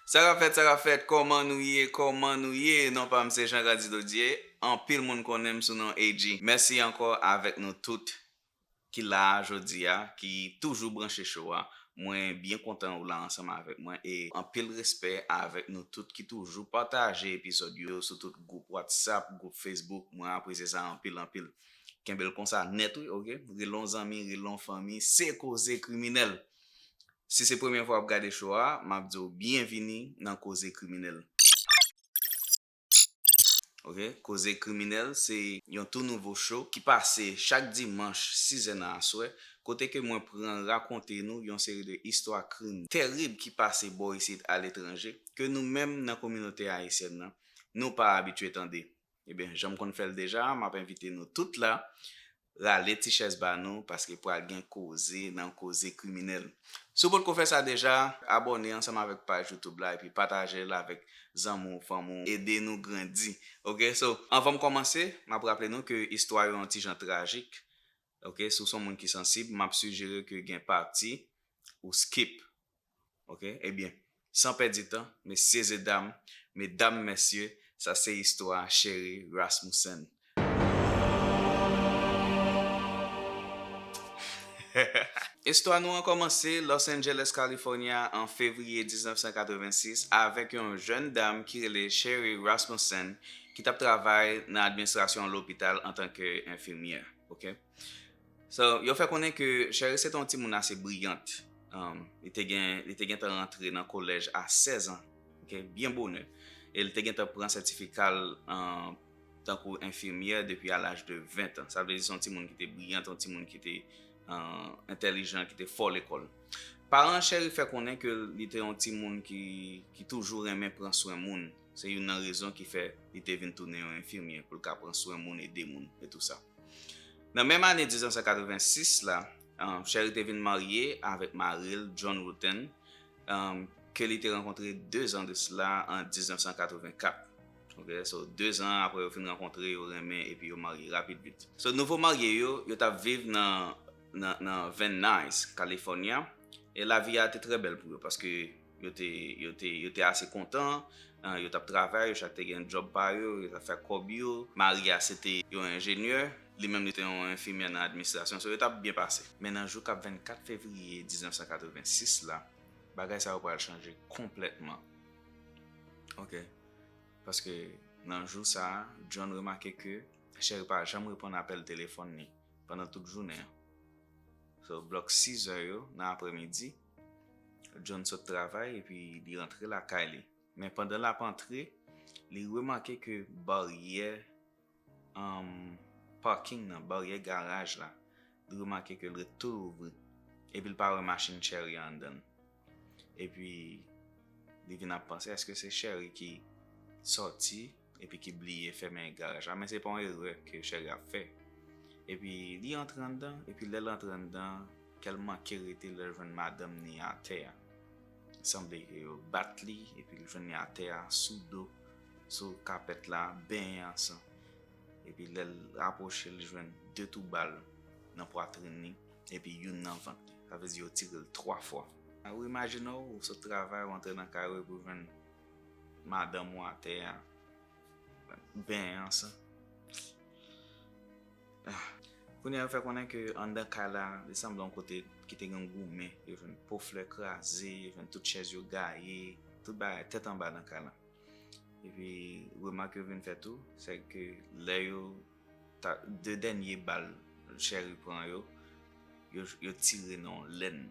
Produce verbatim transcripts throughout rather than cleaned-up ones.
Sa k ap fèt, sa k ap fèt, kòman nou ye, kòman nou ye? Non pa m se Jean Grady Dodier, anpil moun konnen m sou non A G. Mèsi ankò avèk nou tout ki la a jodi a, ki toujou branche show a. Mwen byen kontan ou la ansanm avèk mwen e anpil respè avèk nou tout ki toujou pataje epizòd yo sou tout gwoup WhatsApp, gwoup Facebook. Mwen apresye sa anpil, anpil. Kenbe l konsa nèt wi, oke? Rele yon zanmi, rele yon fanmi, se Koze Kriminèl. Si se premye fwa w ap gade show a, m ap di w byenvini nan Koze Kriminèl. Oke, Koze Kriminèl se yon tou nouvo show ki pase chak dimanch sizè nan aswè, kote ke mwen pran rakonte nou yon seri de istwa krim terib ki pase bò isit aletranje, ke nou menm nan kominote ayisyèn nan, nou pa abitye tande. Ebyen, jan m konn fè l deja, m ap envite nou tout la, rale ti chèz ba nou, paske pral gen koze nan Koze Kriminèl. Si w potko fè sa deja, abòne ansanm avèk paj YouTube la, epi pataje l avèk zanmi w, fanmi w, ede nou grandi. Oke, so, anvan m kòmanse, m ap raple nou ke istwa yo yon ti jan trajik. Oke, si w se yon moun ki sansib, m ap sijere ke gen pati ou skip. Oke, ebyen, san pèdi tan, mesye e dam, medam, mesye, sa se istwa Sherry Rasmussen. Istwa nou an kòmanse Los Angeles, California, an fevriye diznèf san katrevensis, avèk yon jèn dam ki rele Sherry Rasmussen, ki t ap travay nan administrasyon lopital antanke enfimyè. Oke? So, yo fè konnen ke Sherry se te yon timoun ase briyant. Um, li te gen, li te gentan rantre nan kolèj a sèz an, oke, byen bonè. E li te gentan pran sètifika l, um, tankou enfimyè depi a laj de ven an. Sa vle di se yon timoun ki te briyant, yon timoun ki te, um, entèlijan, ki te fò lekòl. Paran Sherry fè konnen ke li te yon timoun ki, ki toujou renmen pran swen moun. Se youn nan rezon ki fè li te vin tounen yon enfimyè, pou l ka pran swen moun, ede moun, e tou sa. Nan menm ane diznèf san katrevensis la, um, Sherry te vin marye avèk mari l, John Rutten, um, ke li te rankontre de zan de sila an diznèf san katrevenkat. Oke, so, de zan apre yo fin rankontre, yo renmen, epi yo marye rapid vit. So, nouvo marye yo, yo t ap viv nan, nan, nan Van Nuys, California, e lavi a te trè bèl pou yo, paske yo te, yo te, yo te ase kontan, ah, yo t ap travay, yo chak te gen djòb pa yo, yo t ap fè kòb yo. Mari a se te yon enjenyè, li menm li te yon enfimyè nan administrasyon, so yo t ap byen pase. Men nan jou k ap vennkat fevriye diznèf san katrevensis la, bagay sa yo pral chanje konplètman. Oke. Paske nan jou sa a, John remake ke Sherry pa janm reponn apèl telefòn li pandan tout jounen an. So, blòk sizè yo nan aprèmidi, John sot travay epi li rantre lakay li. Men pandan l ap antre, li remake ke baryè, um, parking nan, baryè garaj la, li remake ke l ret tou louvri. Epi l pa wè machin Sherry anndan l. Epi li vin ap panse, èske se Sherry ki sòti epi ki bliye fèmen garaj la? Men se pa yon erè ke Sherry ap fè. Epi li antre anndan, epi lè l antre anndan, kè l manke rete lè l jwenn madanm ni atè a. Sanble ke yo bat li, epi l jwenn li atè a, sou do, sou kapèt la, benyen an san. Epi lè l rapwoche, l jwenn de tou bal nan pwatrin li, epi youn nan vant li. Sa vle di yo tire l twa fwa. Ou imajine w, ou sot travay, ou antre nan kay ou, epi ou jwenn madanm ou atè a, benyen an san. Ah. Kounye a, yo fè konnen ke anndan kay la, li sanble yon kote ki te gen goumen. Yo jwenn po flè kraze, yo jwenn tout chèz yo gaye, tout bagay tèt anba nan kay la. Epi, remak yo vin fè tou, se ke lè yo ta, de dènye bal Sherry pran yo, yo, yo tire nan yon lèn,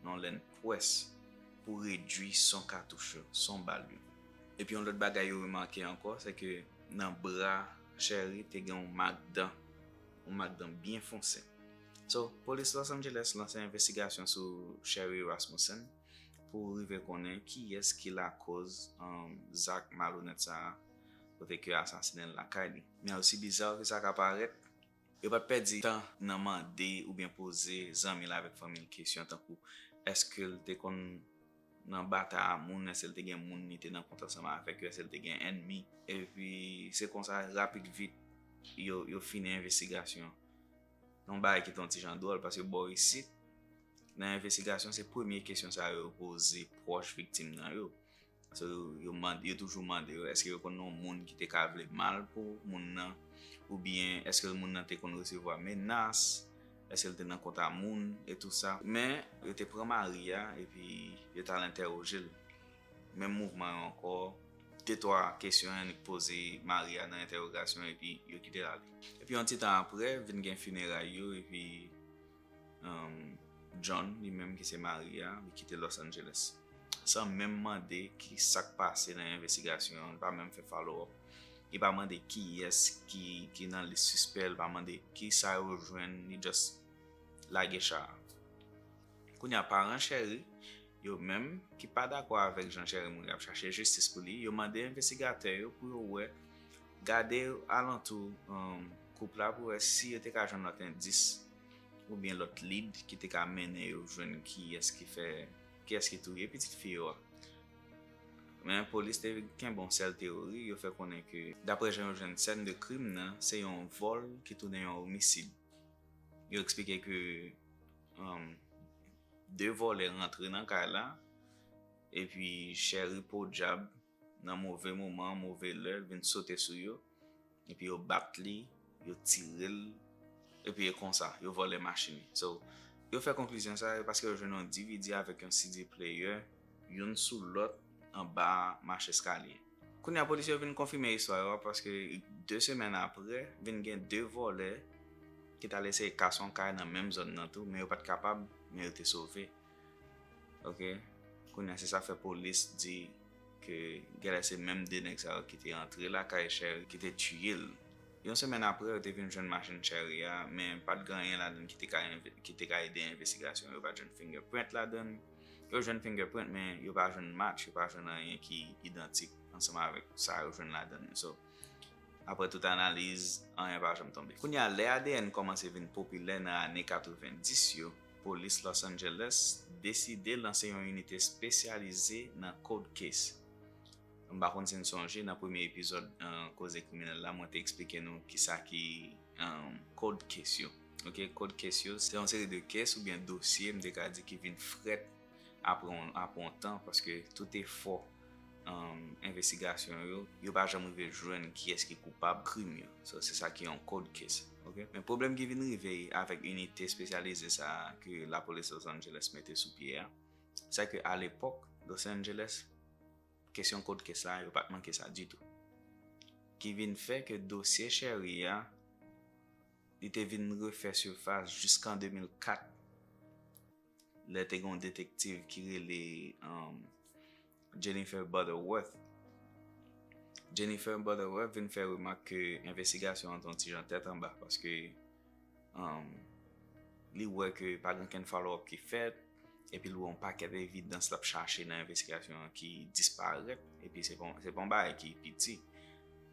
nan yon lèn pwès pou redui son katouch yo, son bal yo. Epi yon lòt bagay yo remake ankò, se ke nan bra Sherry te gen yon mak dan, yon mak dan byen fonse. So, polis Los Angeles lanse envestigasyon sou Sherry Rasmussen pou rive konnen kiyès ki lakòz, um, zak malonèt sa a, kote ke yo asasinen l lakay li. Men osi biza ke sa ka parèt, yo pa t pèdi tan nan mande oubyen poze zanmi l avèk fanmi l kesyon tankou, èske l te konn nan batay a moun, èske l te gen moun li te nan kont ansanm avèk yo, èske l te gen ènmi? Epi se konsa, rapid vit, yo, yo fini envestigasyon. Yon bagay ki te yon ti jan dwòl, paske bò isit, nan envestigasyon, se premye kesyon sa yo poze pwòch viktim nan yo. So, yo mande, yo toujou mande yo, èske yo konn yon moun ki te ka vle mal pou moun nan, oubyen èske moun nan te konn resevwa menas, èske l te nan kontak moun, e tou sa. Men, yo te pran mari a, epi yo t al entèwoje l. Menm mouvman yo ankò, de twa kesyon annik poze mari a nan entèwogasyon, epi yo kite l ale. Epi yon ti tan apre, vin gen fineray yo, epi um, John, li menm ki se mari a, li kite Los Angeles. San menm mande ki sa k pase nan envestigasyon an, li pa menm fè follow up. Li pa mande kiyès ki, ki nan lis sispè, li pa mande ki sa yo jwenn, li just lage cha a. Kounye a, paran Sherry, yo menm, ki pa dakò avèk jan Sherry mouri ap chache jistis pou li, yo mande envestigatè yo pou yo wè, gade alantou um, koup la pou wè si yo te ka jwenn lòt endis oubyen lòt lead ki te ka mennen yo jwenn kiyès ki fè, kiyès ki touye pitit fi yo a. Men polis te kenbe yon sèl teyori, yo fè konnen ke, daprè jan yo jwenn sèn de krim nan, se yon vòl ki tounen yon omisid. Yo eksplike ke um, de vòlè rantre nan kay la, epi Sherry podyab, nan move moman, move lè, vin sote sou yo, epi yo bat li, yo tire l, epi e konsa, yo vòlè machin li. So, yo fè konklizyon sa yo paske yo jwenn yon D V D avèk yon C D player, youn sou lòt, anba mach eskalye. Kounye a, polis yo vin konfime istwa yo a, paske de semèn apre, vin gen de vòlè ki t al eseye kase yon kay nan menm zòn nan tou, men yo pa t kapab, men yo te sove. Ok? Kounye a, se sa fè polis di ke genlè se menm de nèg sa yo ki te antre lakay Sherry, ki te tiye l. Yon semèn apre, yo te vin jwenn machin Sherry a, men pa t gen anyen ladan l ki te ka enve-, ki te ka ede envestigasyon. Yo pa t jwenn fingerprint ladan l. Yo jwenn fingerprint, men yo pa jwenn match, yo pa jwenn anyen ki idantik ansanm avèk sa yo jwenn ladan l. So, apre tout analiz, anyen pa janm tonbe. Kounye a, lè A D N kòmanse vin popilè nan ane katrevenndis yo, polis Los Angeles deside lanse yon inite espesyalize nan cold case. M pa konn si n sonje, nan premye epizòd uh, Koze Kriminèl la, mwen te eksplike nou kisa ki um, cold case yo. Ok, cold case yo, se yon seri de case oubyen dosye, m te ka di, ki vin frèt apre yon, apre yon tan, paske tout efò um, envestigasyon yo, yo pa janm rive jwenn kiyès ki koupab krim yo. So, se sa ki yon cold case. Ok? Men pwoblèm ki vin rive avèk inite espesyalize sa a ke lapolis Los Angeles mete sou pye a, se ke alepòk, Los Angeles, kesyon cold case la, yo pa t manke sa ditou. Ki vin fè ke dosye Sherry a, li te vin refè sifas jiska de mil kat, lè te gen yon detektiv ki rele um, Jennifer Butterworth. Jennifer Butterworth vin fè remak ke envestigasyon an te yon ti jan tèt anba, paske um, li wè ke pa gen okenn follow up ki fèt, epi l wè yon pakèt evidans l ap chache nan envestigasyon an ki disparèt, epi se pa se pa yon bagay ki piti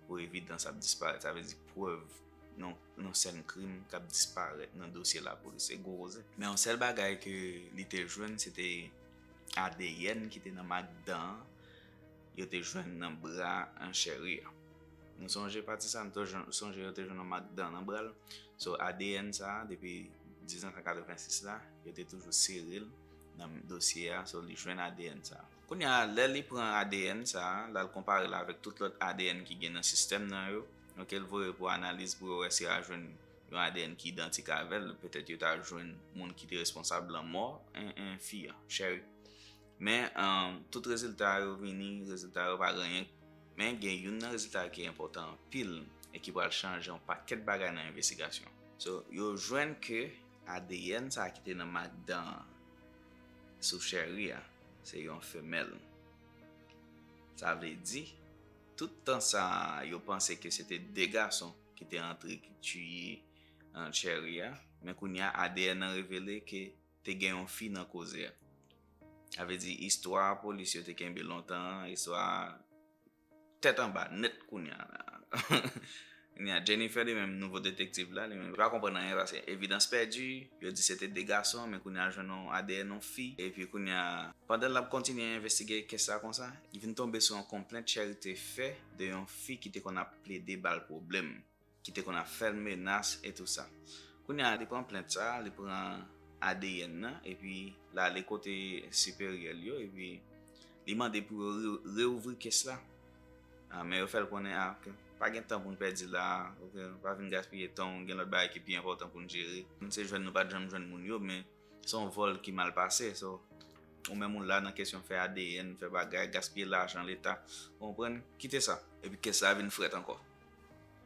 pou evidans ap disparèt, sa vle di prèv nan yon sèn krim k ap disparèt nan dosye lapolis, se gwo koze. Men yon sèl bagay ke li te jwenn, se te A D N ki te nan mak dan an, yo te jwenn nan bra an Sherry a. Nou sonje pati sa, nou te sonje yo te jwenn yon mak dan nan bra l. So, A D N sa a, depi mil nèf san katrevensis la, yo te toujou sere l nan dosye a, so li jwenn A D N sa a. Kounye a, lè li pran A D N sa a, l al konpare l avèk tout lòt A D N ki gen nan sistèm nan yo, donk, l voye pou analiz pou yo wè si yo jwenn yon A D N ki idantik avè l, petèt yo ta jwenn moun ki te responsab lanmò en, en fi a, Sherry. Men, um, tout rezilta yo vini, rezilta yo pa gen anyen. Men gen youn nan rezilta yo ki enpòtan anpil e ki pral chanje yon pakèt bagay nan envestigasyon. So, yo jwenn ke A D N sa a ki te nan mak dan an sou Sherry a, se yon femèl. Sa vle di, tout tan sa a, yo panse ke se te de gason ki te antre, ki tiye, uh, Sherry a, men kounye a, A D N nan revele ke te gen yon fi nan koze a. Sa vle di, istwa polis yo te kenbe lontan an, istwa tèt anba nèt kounye a la. Kounye a, Jennifer li menm, nouvo detektiv la, li menm, li pa konprann anyen paske evidans pèdi, yo di se te de gason, men kounye a jwenn yon A D N yon fi. Epi kounye a, pandan l ap kontinye envestige kès la konsa, li vin tonbe sou yon konplent Sherry te fè de yon fi ki te konn ap plede ba l pwoblèm, ki te konn ap fè l menas e tou sa. Kounye a, li pran plent sa, li pran A D N nan, epi l ale kote siperyè l yo, epi Li mande pou yo re- reouvri kes la. Ah, men yo fè l konnen, ah, ok, pa gen tan pou n pèdi la, ok, pa vin gaspiye tan w, gen lòt bagay ki pi enpòtan pou n jere. Se jwenn nou pa t janm jwenn moun yo, men se yon vòl ki mal pase. So, ou menm ou la nan kesyon fè A D N, fè bagay, gaspiye lajan leta, ou konprann? Kite sa. Epi kes la vin frèt ankò.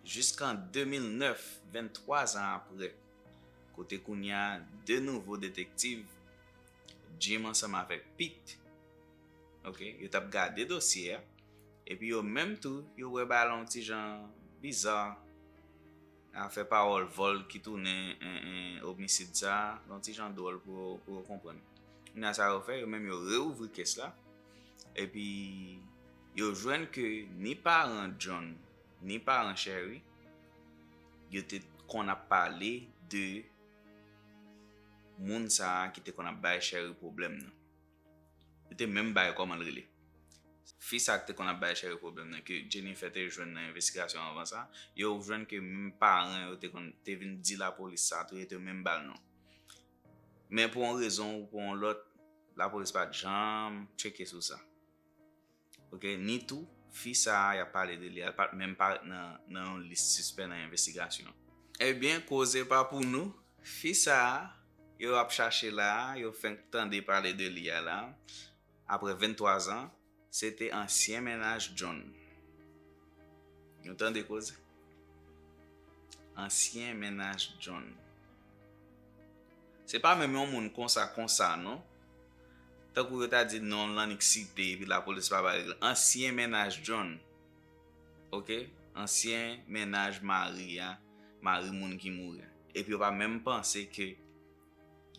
Jiskan de mil nèf, venntwa zan apre, kote kounye a de nouvo detektiv, Jim ansanm avèk Pete, ok, yo t ap gade dosye a, epi yo menm tou, yo wè bagay la yon ti jan biza, afè pawòl vòl ki tounen, en, en, omisid sa, yon ti jan dwòl pou, pou yo konprann. Kounye a sa yo fè, yo menm yo reouvri kes la, epi yo jwenn ke ni paran John, ni paran Sherry, yo te konn ap pale de moun sa a ki te konn ap bay Sherry pwoblèm nan. Yo te menm bay kòman l rele. Fi sa a ki te konn ap bay Sherry pwoblèm nan, ke Jennifer te jwenn nan envestigasyon anvan sa, yo jwenn ke menm paran yo te konn, te vin di lapolis sa tou, yo te menm ba l non. Men pou yon rezon ou pou yon lòt, lapolis pa t janm tcheke sou sa. Ok, ni tou, fi sa a y ap pale de li a, l pa t menm parèt nan, nan yon lis sispè nan envestigasyon an. Ebyen, koze pa pou nou, fi sa a, yo ap chache la a, yo fenk tande pale de li a la, apre venntwa zan, se te ansyen mennaj John. Nou tande koze? Ansyen mennaj John. Se pa menm yon moun konsa, konsa, non. Tankou yo ta di non l annik site, epi lapolis pa ba l. Ansyen mennaj John. Ok? Ansyen mennaj mari a, mari moun ki mouri a. Epi yo pa menm panse ke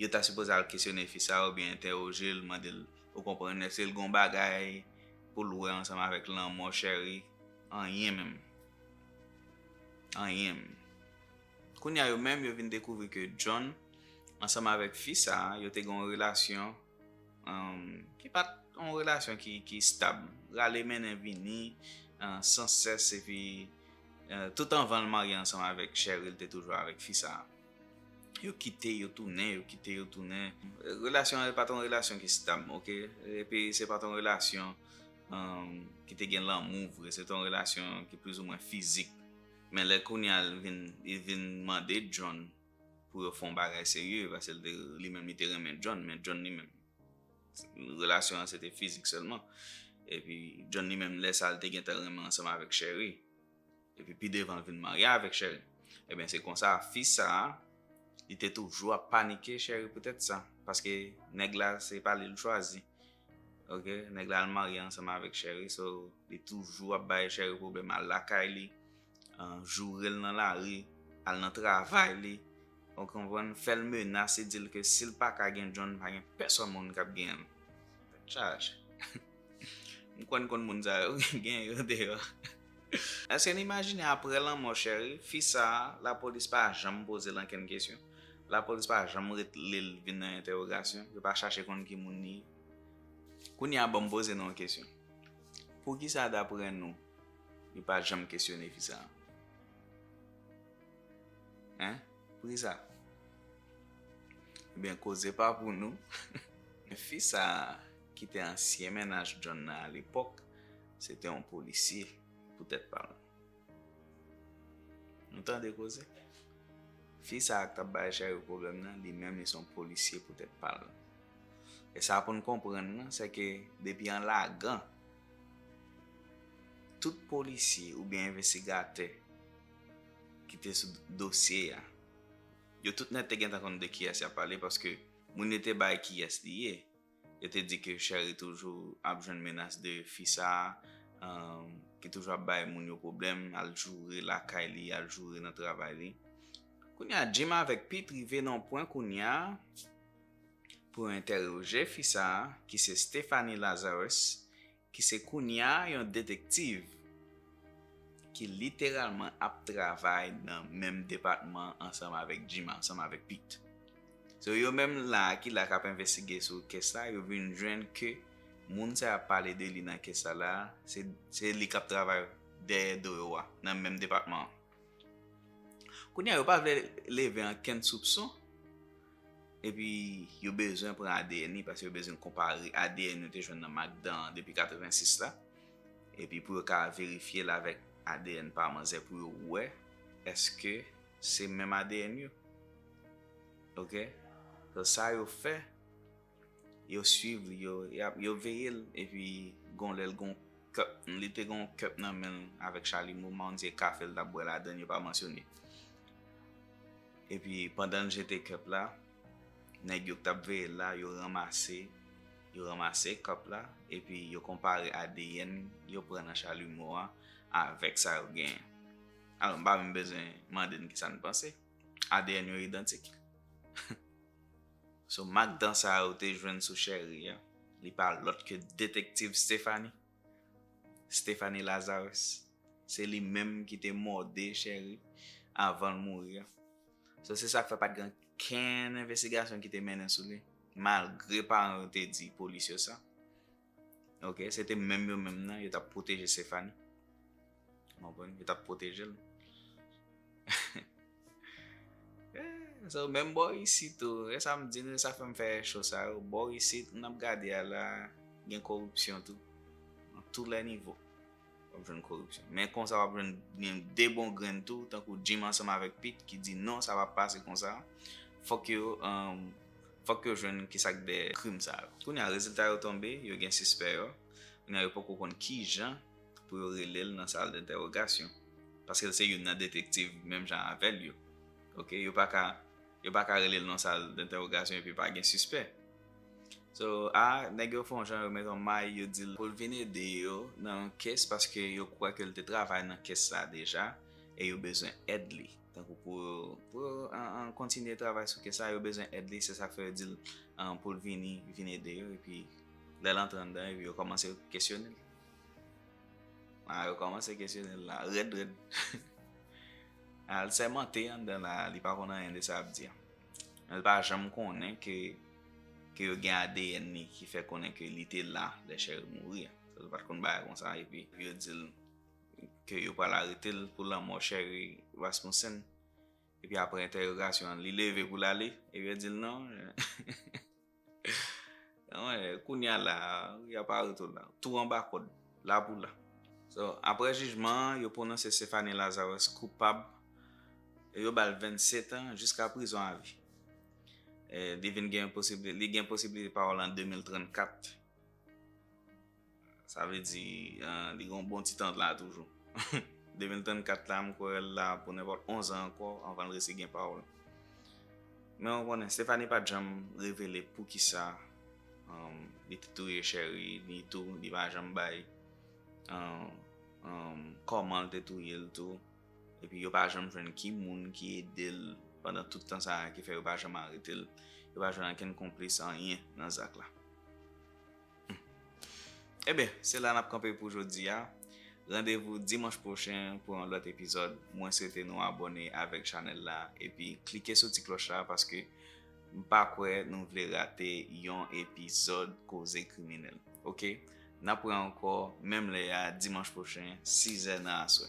yo ta sipoze al kesyone fi sa a oubyen entèwoje l, mande l, ou konprann, èske l gon bagay pou l wè ansanm avèk lanmò Sherry? Anyen menm. Anyen menm. Kounye a yo menm, yo vin dekouvri ke John, ansanm avèk fi sa a, yo te gen yon relasyon, um, ki pa t yon relasyon ki, ki stab. Rale mennen vini, uh, san sès, epi, uh, tout anvan l marye ansanm avèk Sherry, l te toujou avèk fi sa a. Yo kite, yo tounen, yo kite, yo tounen. Relasyon an pa t yon relasyon ki stab, ok? Epi se pa t yon relasyon, um, ki te gen lanmou vre. Se t yon relasyon ki plizoumwen fizik. Men lè kounye a l vin, li vin mande John pou yo fè yon bagay serye, paske l te, li menm li te renmen John, men John li menm, relasyon an se te fizik sèlman. Epi John li menm lè sa a l te gentan renmen ansanm avèk Sherry. Epi pi devan l vin marye avèk Sherry. Ebyen se konsa, fi sa a, li te toujou ap panike Sherry poutèt sa. Paske nèg la se pa li l chwazi. Ok, nèg la al marye ansanm avèk Sherry, so li toujou ap bay Sherry pwoblèm, al lakay li, uh, joure l nan lari, al nan travay li. Ou konprann? Fè l menas, li di l ke si l pa ka gen John, pa gen pèsòn moun k ap gen l. Tèt chaje. M kwè n konn moun sa yo, gen yo deyò. Èske n imajine apre lanmò Sherry, fi sa a, lapolis pa janm poze l ankenn kesyon? Lapolis pa janm rele l vin nan entèwogasyon? Yo pa chache konn ki moun li ye? Kounye a, ban m poze nou yon kesyon. Poukisa, dapre nou, yo pa janm kesyone fi sa a? Hein? Poukisa? Ebyen, koze pa pou nou. Fi sa a, ki te ansyen mennaj John nan alepòk, se te yon polisye poutèt pa l. Nou tande koze? Fi sa a k t ap bay Sherry pwoblèm nan, li menm li se yon polisye poutèt pa l. E sa pou n konprann nan, se ke depi an lagan, tout polisye oubyen envestigatè ki te sou dosye a, yo tout nèt te gentan konn de kiyès y ap pale, paske moun yo te bay kiyès li ye. Yo te di ke Sherry toujou ap jwenn menas de fi sa a, um, ki toujou ap bay moun yo pwoblèm, al joure lakay li, al joure nan travay li. Kounye a, Jim avèk Pete rive nan yon pwen kounye a pou yo entèwoje fi sa a, ki se Stephanie Lazarus, ki se kounye a yon detektiv ki literalman ap travay nan menm depatman ansanm avèk Jim, ansanm avèk Pete. So, yo menm la a ki la k ap envestige sou kès la, yo vin jwenn ke moun sa y ap pale de li nan kès la la, se, se li k ap travay dèyè do yo a, nan menm depatman an. Kounye a, yo pa vle leve ankenn soupson. Epi yo bezwen pran A D N li paske yo bezwen konpare A D N yo te jwenn nan Magdan depi katrevensis la. Epi pou yo ka verifye l avèk A D N pa manzè pou yo wè èske se menm A D N yo. Ok? So, sa yo fè, yo swiv li, yo, y ap, yo veye l, epi gon lè l gon cup, li te gon cup nan men l avèk chalimo, m pa konn si se kafe l t ap bwè ladan l, yo pa mansyone. Epi pandan l jete cup la, nèg yo k t ap veye l la, yo ranmase, yo ranmase cup la, epi yo konpare A D N yo pran nan chalimo a avèk sa yo genyen. Alò, m pa menm bezwen mande n kisa n panse. A D N yo idantik. So, mak dan sa yo te jwenn sou Cheri a, li pa lòt ke detektiv Stephanie. Stephanie Lazarus. Se li menm ki te mòde Cheri avan l mouri a. So, se sa k fè pa t gen kenn envestigasyon ki te mennen sou li, malgre paran yo te di polis yo sa. Ok, se te menm yo menm nan, yo t ap pwoteje Stephanie. Ou konprann? Yo t ap pwoteje l. Eh, so, menm bò isit tou, e sa m di nou, sa fè m fè cho sa yo. Bò isit, n ap gade a la, gen koripsyon tou. Nan tou lè nivo, w ap jwenn koripsyon. Men konsa, w ap jwenn gen de bon grenn tou, tankou Jim ansanm avèk Pete, ki di non, sa p ap pase konsa. Fòk yo, um, fòk yo jwenn kisa k dèyè krim sa yo. Kounye a, rezilta yo tonbe, yo gen sispè yo. Kounye a, yo poko konn kijan pou yo rele l nan sal dentèwogasyon. Paske l se youn nan detektiv menm jan avè l yo. Ok, yo pa ka, yo pa ka rele l nan sal dentèwogasyon epi pa gen sispè. So, a, nèg yo fè yon jan, yo met yon may, yo di l pou l vin ede yo nan yon kes paske yo kwè ke l te travay nan kes sa deja e yo bezwen èd li. Tankou pou yo, pou yo, an, an, kontinye travay sou kes sa, yo bezwen èd li, se sa k fè yo di l, an, pou l vini, vin ede yo, epi lè l antre anndan, epi yo kòmanse kesyone l. A, yo kòmanse kesyone l la, rèd, rèd. A, l sèmante anndan la, li pa konn anyen de sa ap di a. Men l pa janm konnen ke, ke yo gen A D N li ki fè konnen ke li te la lè Cheri mouri a. Sa, l pa t konn bagay konsa, epi yo di l ke yo pral arete l pou lanmò Cheri Rasmussen. Epi apre entèwogasyon an, li leve pou l ale, epi yo di l non. Anwen, kounye a la, y ap arete w la. Tou anba kòd, la pou la. So, apre jijman an, yo pwononse Stephanie Lazarus koupab e yo ba l vennsetan jiska prizon avi. E, li vin gen posibi-, li gen posiblite pawòl an de mil trannkat. Sa vle di, eh, li gen yon bon ti tan la toujou. De mil trannkat la, m kwè l la pou nenpòt onz an ankò anvan l resi gen pawòl. Men w konnen, Stephanie pa t janm revele poukisa, um, li te touye Cheri, ni tou, li pa janm bay, um, um, kòman l te touye l tou. Epi yo pa janm jwenn ki moun ki ede l pandan tout tan sa a ki fè yo pa janm arete l. Yo pa jwenn ankenn konplis, anyen nan zak la. Ebyen, se la n ap kanpe pou jodi a. Randevou dimanch pwochen pou yon lòt epizòd. Mwen swete nou abòne avèk chanèl la epi klike sou ti klòch la paske m pa kwè nou vle rate yon epizòd Koze Kriminèl. Ok? N ap wè ankò menm lè a dimanch pwochen, sizè nan aswè.